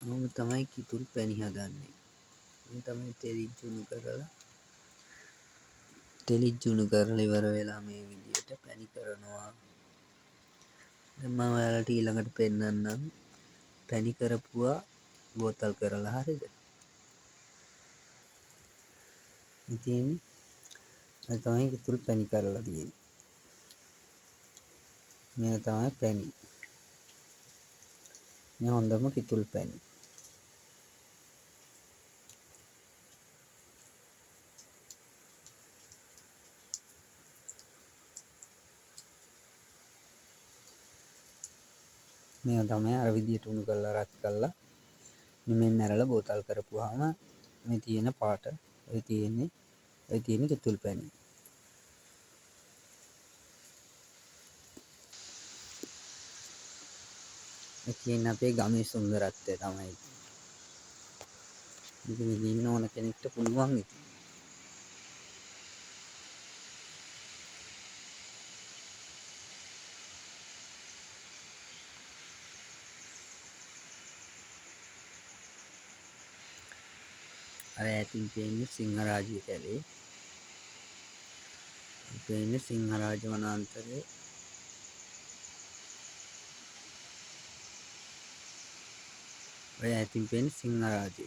ඔහොම තමයි කිතුල් පැණි හදන්නේ. මේ තමයි තෙලිජ් උණු කරලා තෙලිජ් උණු කරලා ඉවර වෙලා මේ විදියට පැණි කරනවා. දැන් මම ඔයාලට ඊළඟට පෙන්නන්නම් පැණි කරපුවා බෝතල් කරලා, හරිද? ඉතින් මේ තමයි කිතුල් පැණි කරලා තියෙන්නේ. මේ තමයි පැණි. මේ හොඳම කිතුල් පැණි. මේවා තමයි අර විදියට උණු කරලා රත් කරලා නිමෙන් ඇරලා බෝතල් කරපුවාම මේ තියෙන පාට ඔය තියෙන්නේ, ඔය තියෙන කිතුල් පැණි. ඒ තියෙන අපේ ගමේ සුන්දරත්වය තමයි. ඉතින් විඳින්න ඕන කෙනෙක්ට පුළුවන් ඉතින්. අර ඈතින් පේන්නේ සිංහරාජය කැලේ. පේන්නේ සිංහරාජ වනාන්තරේ. ඔය ඈතින් පේන්නේ සිංහරාජය.